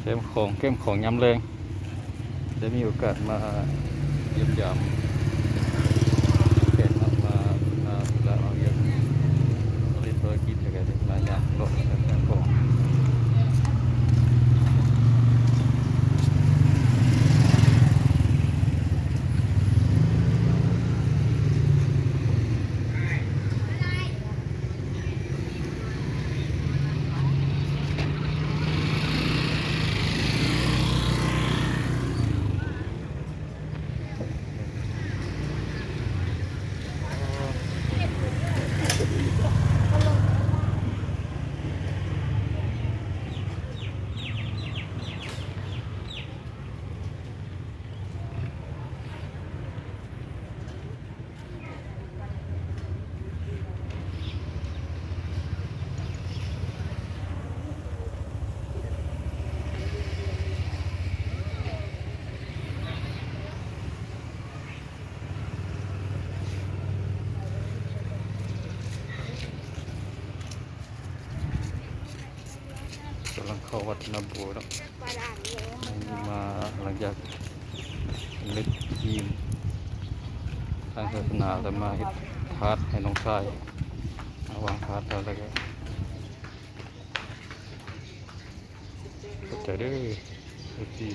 ແຄມຂອງ ແຄມຂອງຍາມແລງ ໄດ້ມີໂອກາດມາຢ້ຽມຢາມແຂກເນາະ ມາ ມາທຸລະມາວຽກ ມາເຮັດທຸລະກິດ ແລ້ວກະໄດ້ມາຍ່າງເລາະແຄມຂອງ. ກຳລັງເຂົ້າວັດນາໂບເນາະ ມາຫຼັງຈາກສຳເລັດພິທີທາງສາສະໜາ ແລ້ວມາເຮັດທາດໃຫ້ນ້ອງຊາຍ ມາວາງທາດແລ້ວ ແລ້ວກະ ຂອບໃຈເດີ ເອັຟຊີ.